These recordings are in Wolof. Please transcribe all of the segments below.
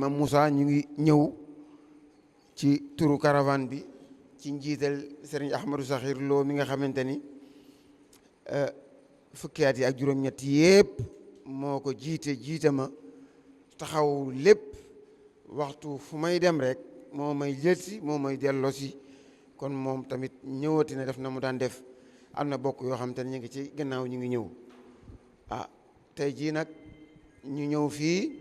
imam Moussa ñu ngi ñëw ci turu caravane bi ci njiital Serigne Ahmadou Sakhir Lo mi nga xamante ni fukki at yi ak juróom-ñett yépp moo ko jiite ma taxaw lépp waxtu fu may dem rek moo may jëlsi moo may delloosi kon moom tamit ñëwati na def na mu daan def am na bokk yoo xamante ni ñu ngi ci gannaaw ñu ngi ñëw tey jii nag ñu ñëw fii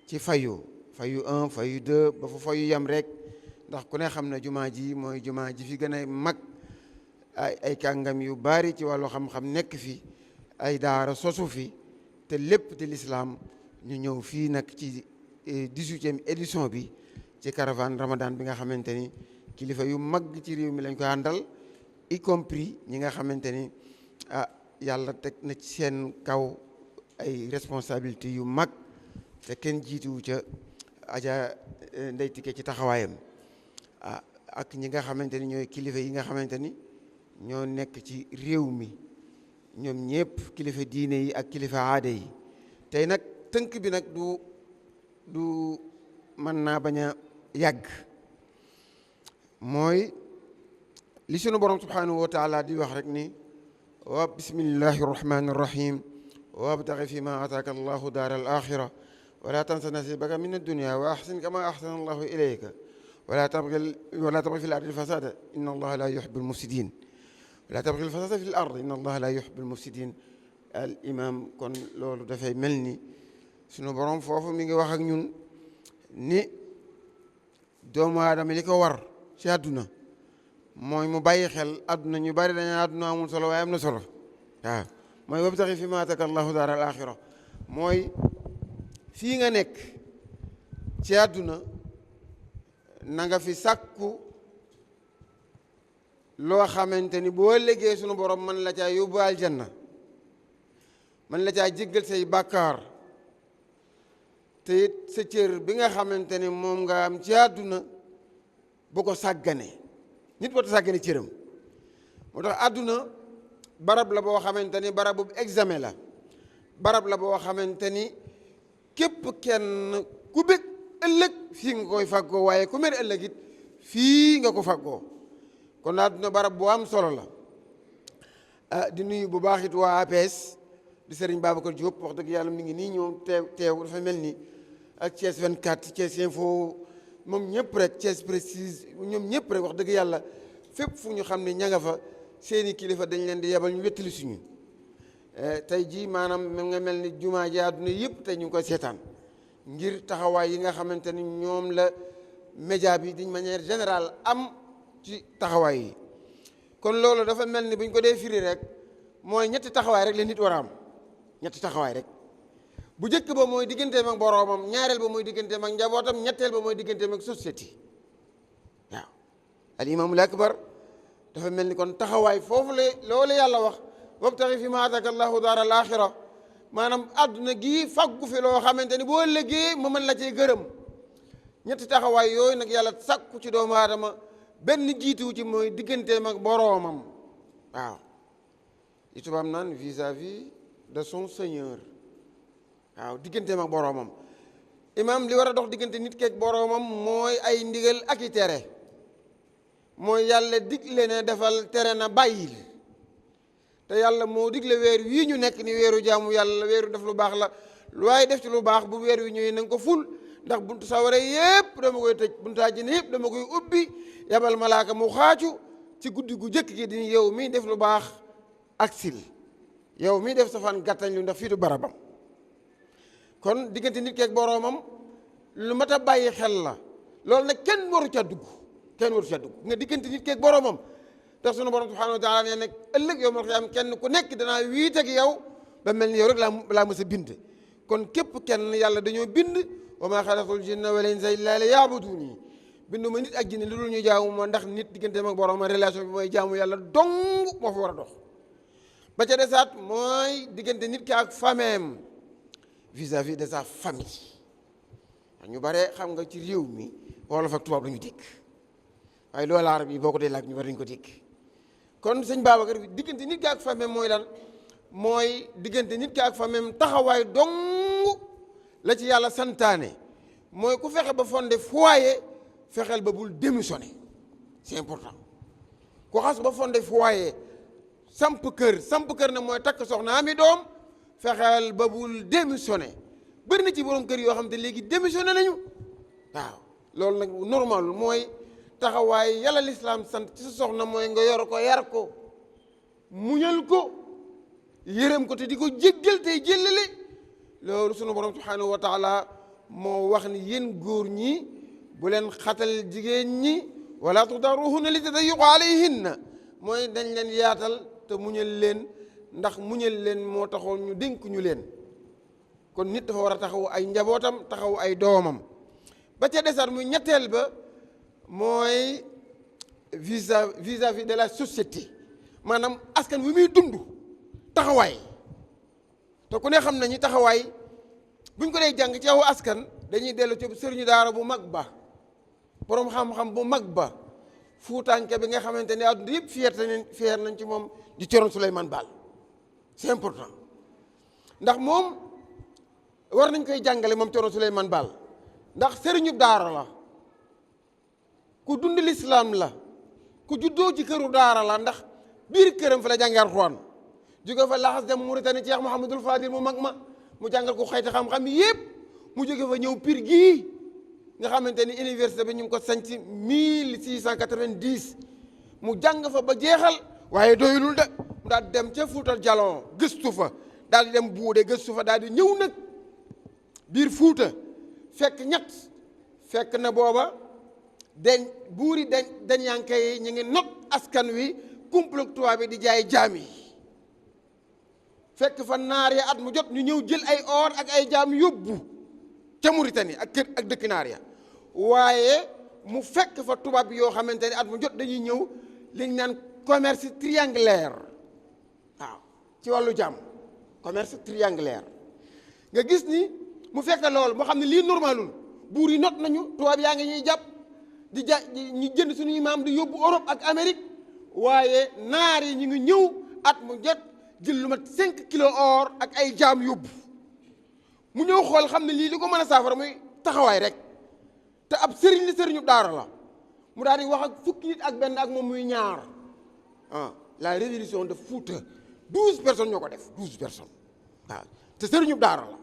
ci fayu 1 fayu 2 ba fa fayu yam rek ndax ku ne xam na jumaa ji mooy jumaa ji fi gën a mag ay kàngam yu bari ci wàllu xam-xam nekk fi ay daara sosu fi te lépp di lislaam ñu ñëw fii nag ci 18e édition bi ci caravane Ramadan bi nga xamante ni kilifa yu mag ci réew mi lañ ko àndal y compris ñi nga xamante ni yàlla teg na ci seen kaw ay responsabilité yu mag te kenn jiituwu ca Adja Ndeye Tické ci taxawaayam ak ñi nga xamante ni ñooy kilifa yi nga xamante ni ñoo nekk ci réew mi ñoom ñëpp kilifa diine yi ak kilifa aada yi tey nag tënk bi nag du mën naa bañ a yàgg mooy li sunu borom subhanahu wa taala di wax rek ni wa bismillahi rahmani rahim wabtaxi fi ma ataaka allahu daara al axira wala tansa nasibaka min addunia wa axsin kama axsana allahu ilayka wala tabgi fi l ardi fasada inna allaha la yuhibbu almufsidin wala tabgi fasada fi l ard inna allaha la yuhibbu almufsidin al imam kon loolu dafay mel ni sunu borom foofu mi ngi wax ak ñun ni doomu aadama li ko war ci àdduna mooy mu bàyyi xel àdduna ñu bari dañu àdduna amul solo waaye am na solo waaw mooy wabtaxi fi ma ataka allahu daara al axira mooy fii nga nekk ci àdduna na nga fi sàkku loo xamante ni boo liggéey sunu borom man la caa yóbbu aljanna man la caa jéggal say bàkkaar te it sa cër bi nga xamante ni moom nga am ci àdduna bu ko sàggane nit wata sàggane cëram moo tax àdduna barab la boo xamante ni barabu examen la barab la boo xamante ni képp kenn ku bëgg ëllëg fii nga koy faggoo waaye ku mer ëllëg it fii nga ko faggoo kon àdduna barab bu am solo la di nuyu bu baax it waa APS di Serigne Babacar Diop wax dëgg yàlla mi ngi nii ñëw teew dafa mel ni ak Thiès 24 Thiès Info moom ñëpp rek Thiès Précise ñoom ñëpp rek wax dëgg yàlla fépp fu ñu xam ne ña nga fa seeni kilifa dañ leen di yebal ñu wettali suñu tey jii maanaam nga mel ni jumaa ji àdduna yëpp tey ñu ngi koy seetaan ngir taxawaay yi nga xamante ni ñoom la média bi d'une manière générale am ci taxawaay yi kon loolu dafa mel ni bu ñu ko dee firi rek mooy ñetti taxawaay rek la nit war a am ñetti taxawaay rek bu njëkk ba mooy digganteem ak boroomam ñaareel ba mooy digganteem ak njabootam ñetteel ba mooy digganteem ak société waaw al imaamul akbar dafa mel ni kon taxawaay foofu la loolu yàlla wax wabtaxi fi ma ataka allahu daara al axira maanaam àdduna gii faggu fi loo xamante ni boo lëggee ma mën la cee gërëm ñetti taxawaay yooyu nag yàlla sàkku ci doomu aadama benn jiituwu ci mooy digganteem ak boroomam waaw li tubaab naan vis-à-vis de son seigneur waaw digganteem ak boroomam imaam li war a dox diggante nit keeg boroomam mooy ay ndigal ak i tere mooy yàlla digle ne defal tere na bàyyil te yàlla moo digle weer wii ñu nekk ni weeru jaamu yàlla weeru def lu baax la lu waaye def ci lu baax bu weer wi ñëwee na nga ko ful ndax buntu sawara yépp dama koy tëj buntu àjjana yépp dama koy ubbi yabal malaaka mu xaacu ci guddi gu jëkk gi di yow mii def lu baax ak sil yow mii def safaan gàttañ lu ndax fii du barabam kon diggante nit keeg boroomam lu mat a bàyyi xel la loolu nag kenn waru ca dugg nga diggante nit keeg boroomam tax sunu borom subhanahu wa taala nee nag ëllëg yow mal xiyaam kenn ku nekk danaa wiit ak yow ba mel ni yow rek laa mës a bind kon képp kenn yàlla dañoo bind wa maa xalaqtul jinna wal insa illa liya'buduni bindu ma nit ak jinne lu dul ñu jaamu ma ndax nit digganteem ak boroomam relation bi mooy jaamu yàlla dong moo fa war a dox ba ca desaat mooy diggante nit ki ak fameem vis-à-vis de sa famille ñu bare xam nga ci réew mi wolof ak tubaab la ñu dégg waaye loolu arab yi boo ko dee laaj ñu war nañu ko dégg kon sëñ Babacar diggante nit ki ak fameem mooy lan mooy diggante nit ki ak fameem taxawaay dong la ci yàlla santaane mooy ku fexe ba fondé foyer fexeel ba bul démissionner c'est important ku xas ba fondé foyer samp kër ne mooy takk soxna ami doom fexeel ba bul démissionner bëri na ci borom kër yoo xam te léegi démissionné nañu waaw loolu nag normal mooy taxawaay yàlla lislaam sant ci sa soxna mooy nga yor ko yar ko muñal ko yërëm ko te di ko jéggal tey jëllale loolu sunu borom subhanahu wa taala moo wax ni yéen góor ñi bu leen xatal jigéen ñi wala tudaruhunna li tadayyuqu alayhinna mooy dañ leen yaatal te muñal leen ndax muñal leen moo taxoon ñu dénk ñu leen kon nit dafa war a taxaw ay njabootam taxaw ay doomam ba ca desar muy ñetteel ba mooy vis-à-vis de la société maanaam askan wi muy dund taxawaay te ku ne xam nañu taxawaay buñ ko dee jàng ci aw askan dañuy dellu ci sëriñu daara bu mag ba boroom xam-xam bu mag ba fuutaanke bi nga xamante ne àdduna yëpp fier nañ ci moom di Ceerno Souleymane Baal c'est important ndax moom war nañ koy jàngale moom Ceerno Souleymane Baal ndax sëriñu daara la ku dund lislaam la ku juddoo ci këru daara la ndax biir këram fa la jàngee Alxuraan jóge fa laxas dem Mauritanie Cheikh Mouhamadul Fadil mu mag ma mu jàngal ko xayti xam-xam yëpp mu jóge fa ñëw Pire gii nga xamante ni université bi ñu ngi ko sanc 1690 mu jàng fa ba jeexal waaye doyulul de mu daal di dem ca Fuuta Jalon gëstu fa daal di dem Buude gëstu fa daal di ñëw nag biir Fuuta fekk na booba buuri dañyanke yi ñu ngi not askan wi complot tubaab bi di jaay jaam yi fekk fa naar ya at mu jot ñu ñëw jël ay or ak ay jaam yóbbu ca Mauritanie ak dëkk naar ya waaye mu fekk fa tubaab yoo xamante ne at mu jot dañuy ñëw li ñu naan commerce triangulaire waaw ci wàllu jaam commerce triangulaire nga gis ni mu fekk loolu moo xam ne lii normalul buur yi not nañu tubaab yaa ngi ñuy jàpp ñu jënd suñuy maam di yóbbu Europe ak Amérique waaye naar yi ñu ngi ñëw at mu jot jël lu mat 5 kilos or ak ay jaam yóbbu mu ñëw xool xam ne lii li ko mën a saafara muy taxawaay rek te ab sëriñ li sëriñu daara la mu daal di wax ak fukki nit ak benn ak moom muy ñaar la révolution de Fouta 12 personnes ñoo ko def 12 personnes waaw te sëriñu daara la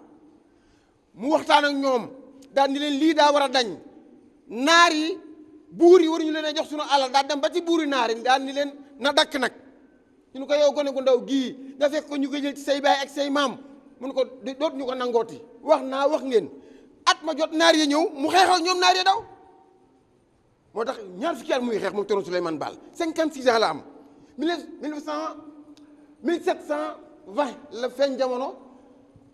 mu waxtaan ak ñoom daal ni leen lii daa war a dañ naar yi buur yi waruñu leen a jox suñu alal daal dem ba ci buuri naar yi daal ni leen na dakk nag ñu ko yow gone gu ndaw gii nga fekk ko ñu koy jël ci say baay ak say maam mun ko doot ñu ko nangooti wax ngeen at ma jot naar yi ñëw mu xeexal ñoom naar yi daw moo tax ñaar fukki at muy xeex moom Ceerno Souleymane Baal 56 ans la am 1720 la feeñ jamono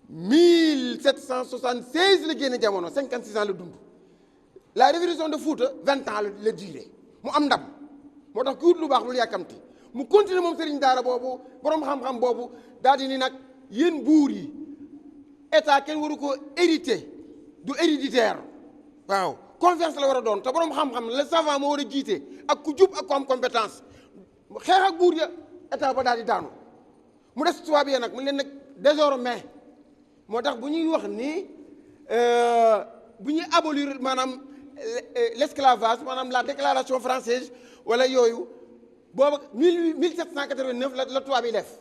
1776 la génne jamono 56 ans la dund la révolution de Fouta 20 ans la durée mu am ndam moo tax ku wut lu baax lu yàkkamti mu continuer moom sëriñ daara boobu borom xam-xam boobu daal di ni nag yéen buur yi état kenn waru ko hérité du héréditaire waaw confiance la war a doon te borom xam-xam le savant moo war a jiite ak ku jub ak ku am compétence xeex ak buur ya état ba daal di daanu mu des tubaab yi nag mu leen nag désormais moo tax bu ñuy wax ni bu ñuy abolir maanaam l'esclavage maanaam la déclaration française wala yooyu booba 1789 la tubaab yi def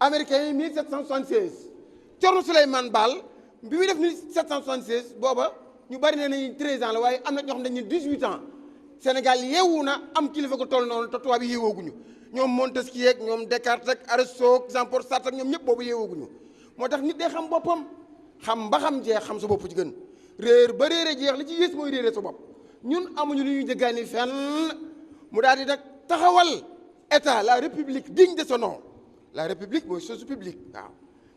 américains yi 1776 Ceerno Souleymane Baal bi muy def 1776 booba ñu bari ne nañu 13 ans la waaye am na ñoo xam ne dañu 18 ans Sénégal yeewu na am kilifa ko toll noonu te tubaab yi yeewooguñu ñoom Montesquieu ak ñoom Descartes ak Aristote Jean-Paul Sartre ak ñoom ñëpp boobu yeewooguñu moo tax nit day xam boppam xam ba xam jeex xam sa bopp ci gën réer ba réere jeex li ci yées mooy réere sa bopp ñun amuñu lu ñuy jëggaani fenn mu daal di nag taxawal état la république digne de son nom la république mooy chose publique waaw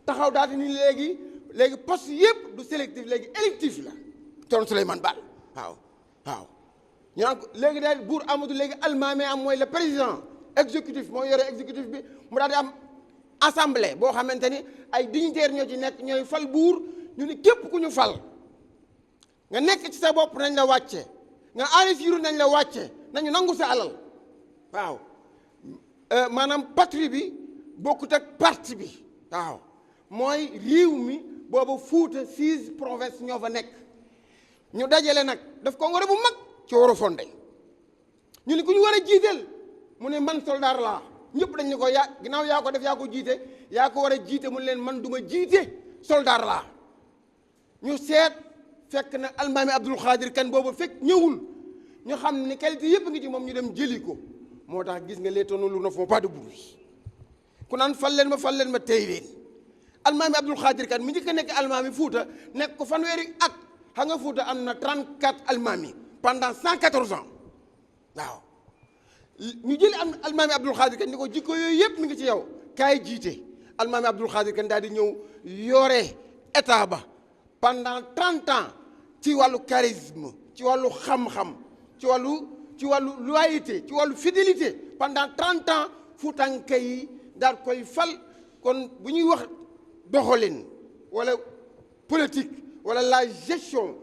taxaw daal di ni léegi poste yëpp du sélectif léegi électif la Ceerno Souleymane Baal waaw ñu naan ko léegi daal buur amatu léegi almaami am mooy le président exécutif mooy yore exécutif bi mu daal di am assemblée boo xamante ni ay dignitaires ñoo ci nekk ñooy fal buur ñu ni képp ku ñu fal nga nekk ci sa bopp nañ la wàcce nga enrichir nañ la wàcce nañu nangu sa alal waaw maanaam patrie bi bokkut ak parti bi waaw mooy réew mi boobu Fuuta 6 provinces ñoo fa nekk ñu dajale nag daf ko ngore bu mag ci war a fondé ñu ni ku ñu war a jiiteel mu ne man soldaar laa ñëpp dañ ne ko yaa ginnaaw yaa ko def yaa ko jiite yaa ko war a jiite mu ne leen man du ma jiite soldaar laa ñu seet fekk na almaami Abdul Xaadir Kan boobu fekk ñëwul ñu xam ne qualité yëpp ngi ci moom ñu dem jëli ko moo tax gis nga les tonneaux ne font pas de bruit ku naan fal leen ma tey leen almaami Abdul Xaadir Kan mi njëkk a nekk almaami Fuuta nekk ko fanweeri at xam nga Fuuta am na 34 almaami pendant 114 ans waaw ñu jëli am almaami Abdul Xaadir Kan ni ko jikko yooyu yëpp mi ngi ci yow kaay jiite almaami Abdul Xaadir Kan daal di ñëw yore état ba pendant 30 ans ci wàllu charisme ci wàllu xam-xam ci wàllu loyauté ci wàllu fidélité pendant 30 ans Fuutanka yi daal koy fal kon bu ñuy wax doxalin wala politique wala la gestion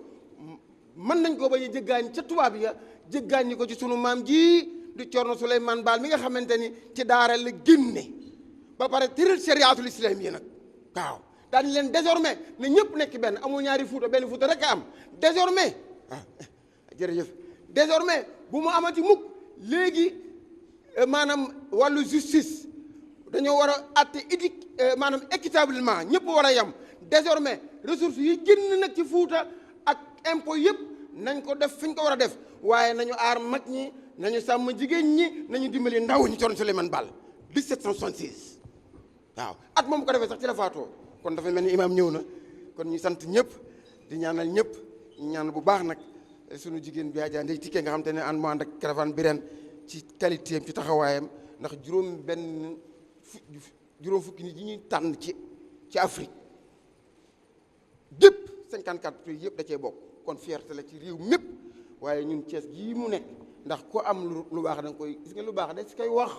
mën nañ ko bañ a jëggaani ca tubaab ya jëggaani ko ci sunu maam ji di Cerno Souleymane Baal mi nga xamante ni ci daara la génne ba pare tëral chariatul islam yi nag waaw daañu leen désormais ne ñëpp nekk benn amul ñaari Fuuta benn Fuuta rek a am désormais jërëjëf désormais bu mu amati mukk léegi maanaam wàllu justice dañoo war a àtte éthique maanaam équitablement ñëpp war a yem désormais ressources yi génn nag ci Fuuta ak impôt yëpp nañ ko def fi ñu ko war a def waaye nañu aar mag ñi nañu sàmm jigéen ñi nañu dimbali ndaw ñi Cerno Souleymane Baal 1766 waaw at moom ko defee sax ci la faatoo kon dafa mel ni imaam ñëw na kon ñu sant ñëpp di ñaanal ñëpp ñu ñaanal bu baax nag sunu jigéen bi Adja Ndeye Tické nga xam te ne ànd mu ànd ak caravane bi ren ci qualité am ci taxawaayam ndax juróom fukki nit yi ñuy tànn ci Afrique dépp 54 pays yëpp da cee bokk kon fierté la ci réew mépp waaye ñun Thiès gii mu nekk ndax ku am lu baax da nga koy gis nga lu baax da si koy wax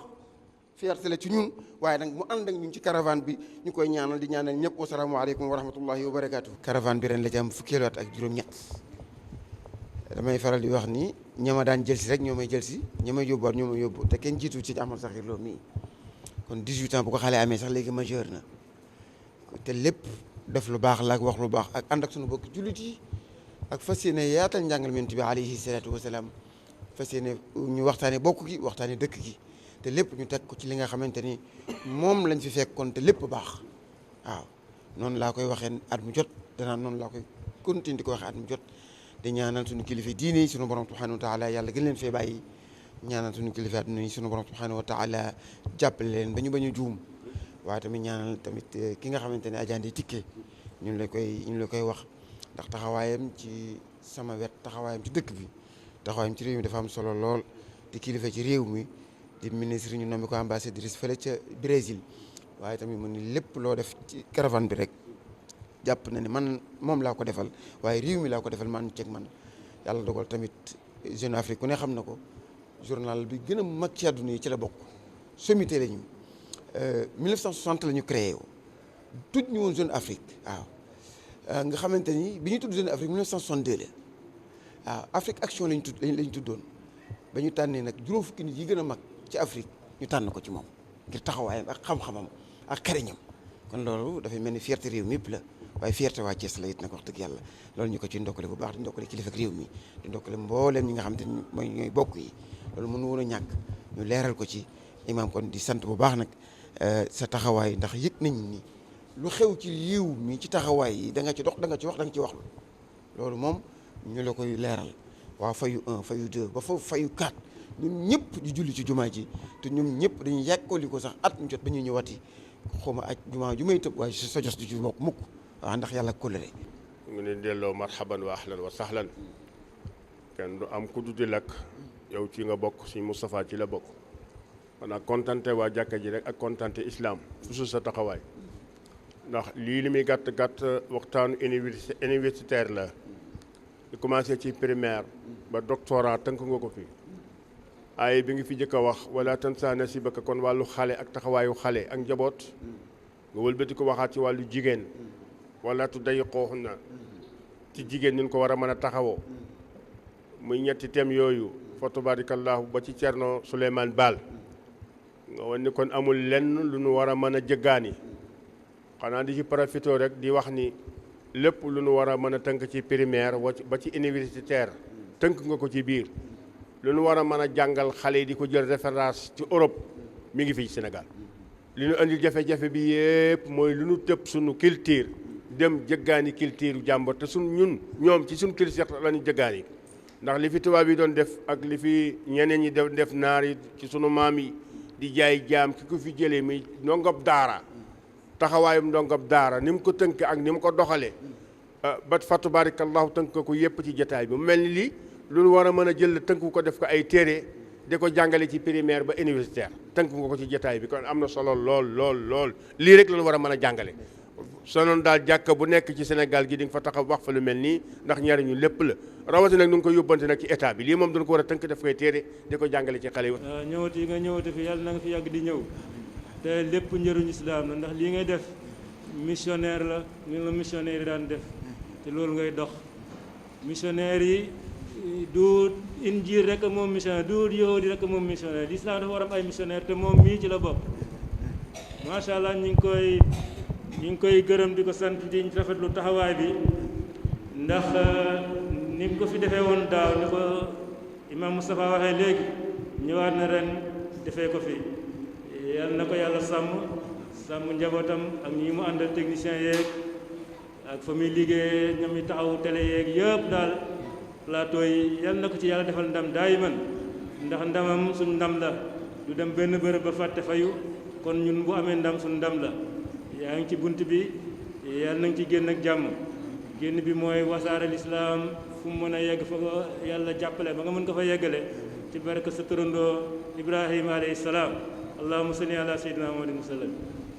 fierté la ci ñun waaye nag mu ànd ak ñun ci caravane bi ñu koy ñaanal di ñaanal ñëpp wasalaamaaleykum wa rahmatullahi wa barakaatu. caravane bi ren la ci am fukkeelu at ak juróom-ñett damay faral di wax ni ñama daan jël si rek ñoo may jël si ña may yóbbuwaat ñoo may yóbbu te kenn jiitu ci Ahmad Sakhir Lo mii kon 18 ans bu ko xale amee sax léegi majeur na te lépp def lu baax la ak wax lu baax ak ànd ak sunu bokk jullit yi ak fas yéene yaatal njàngal Yonent bi alayhi salaatu wasalaam fas yéene ñu waxtaane bokk gi waxtaane dëkk gi te lépp ñu teg ko ci li nga xamante ni moom lañ fi fekkoon te lépp baax waaw noonu laa koy waxee at mu jot danaa noonu laa koy continuer di ko waxee at mu jot di ñaanal suñu kilifa diine yi sunu borom subhanahu wa taala yàlla gën leen fee bàyyi ñaanal suñu kilifa adduna yi sunu borom subhanahu wa taala jàppale leen ba ñu bañ a juum waaye tamit ñaanal tamit ki nga xamante ne Adja Ndeye Tické ñu la koy wax ndax taxawaayam ci sama wet taxawaayam ci dëkk bi taxawaayam ci réew mi dafa am solo lool di kilifa ci réew mi di ministre ñu nommé ko ambassadrice fële ca Brésil waaye tamit mu ni lépp loo def ci caravane bi rek jàpp na ne man moom laa ko defal waaye réew mi laa ko defal man ceeg man yàlla dogal tamit Jeune Afrique ku ne xam na ko journal bi gën a mag ci àdduna yi ci la bokk sommité la ñu 1960 la ñu créé tudd ñu woon Jeune Afrique waaw nga xamante ni bi ñu tudd Jeune Afrique 1962 la waaw Afrique Action lañ tuddoon ba ñu tànnee nag juróom fukki nit yi gën a mag ci Afrique ñu tànn ko ci moom ngir taxawaayam ak xam-xamam ak xereñam kon loolu dafay mel ni fierté réew mi yëpp la waaye fierté waa Thiès la it nag wax dëgg yàlla loolu ñu ko ci ndokkale bu baax di ndokkale kilifa ak réew mi di ndokkale mbooleem ñi nga xamante ni mooy ñooy bokk yi loolu mënu woon a ñàkk ñu leeral ko ci imaam kon di sant bu baax nag sa taxawaay ndax yëg nañ ni lu xew ci réew mi ci taxawaay yi da nga ci dox da nga ci wax da nga ci wax loolu moom ñu la koy leeral waaw fayu 1 fayu 2 ba foofu fayu 4 ñun ñëpp di julli ci jumaa ji te ñoom ñëpp dañuy yàkkooli ko sax at mu jot ba ñuy ñëwaati xaw ma aj jumaa ju may tëb waaye sa jos du ci bokk mukk waaw ndax yàlla kóllëre mu ngi leen delloo marhaban wa ahlan wa sahlan kenn du am ku dudi lakk yow ci nga bokk si Moustapha ci la bokk xanaa kontante waa jàkka ji rek ak kontante islam fusu sa taxawaay ndax lii li muy gàtt gàtt waxtaanu universitaire la di commencé ci primaire ba doctorat tënk nga ko fi ay bi nga fi jëkk a wax wala tansa nasibaka kon wàllu xale ak taxawaayu xale ak njaboot nga wëlbati ko waxaat ci wàllu jigéen wala tu day xooxu na ci jigéen ñun ko war a mën a taxawoo muy ñetti thèmes yooyu fa tabarakallahu ba ci Cerno Souleymane Baal nga wan ni kon amul lenn lu nu war a mën a jëggaani xanaa di ci profité rek di wax ni lépp lu nu war a mën a tënk ci primaire ba ci universitaire tënk nga ko ci biir lu nu war a mën a jàngal xale yi di ko jël référence ci Europe mi ngi fii Sénégal li ñu indi jafe-jafe bi yépp mooy lu nu tëb suñu culture dem jëggaani culture jàmbur te ñoom ci suñu culture la ñu jëggaani ndax li fi tubaab yi doon def ak li fi ñeneen ñi def naar yi ci sunu maam yi di jaay jaam ki ko fi jëlee mi ndongob daara taxawaayum ndongob daara ni mu ko tënk ak ni mu ko doxalee ba fa tabarakallahu tënk ko yépp ci jotaay bi mu mel ni lii lu nu war a mën a jël tënk ko def ko ay téere di ko jàngale ci primaire ba universitaire tënk nga ko ci jotaay bi kon am na solo lool lii rek la ñu war a mën a jàngale sonoon daal jàkka bu nekk ci Sénégal gi di nga fa taxaw wax fa lu mel nii ndax njariñu lépp la rawati nag nu ngi ko yóbbante nag ci état bi lii moom dañ ko war a tënk def koy téere di ko jàngale ci xale yi. ñëwati nga ñëwati fi yàlla na nga fi yàgg di ñëw te lépp njëriñu islam la ndax lii ngay def missionnaire la ñu la missionnaire yi daan def te loolu ngay dox missionnaire yi du injil rek moom missionnaire du yahudi rek moom missionnaire l'islam dafa war am ay missionnaire te moom mii ci la bokk macha allah ñu ngi koy gërëm di ko sant di rafetlu taxawaay bi ndax ni mu ko fi defee woon daaw ni ko imam Moustapha waxee léegi ñëwaat na ren defee ko fi yal na ko yàlla sàmm njabootam ak ñi mu àndal technicien yeeg ak fa muy liggéey ñoom ñu taxaw télé yeeg yëpp daal plateau yi yal na ko ci yàlla defal ndam daay man ndax ndamam suñ ndam la du dem benn bërëb ba fàtte fayu kon ñun bu amee ndam suñ ndam la yaa ngi ci bunt bi yàlla na nga ci génn ak jàmm génn bi mooy wasaare lislaam fu mu mën a yegg fa ko yàlla jàppale ba nga mën ko fa yeggale ci barke sa turandoo Ibrahima alayhi salaam allahumma salli ala sayyidina Muhammadin wa sallam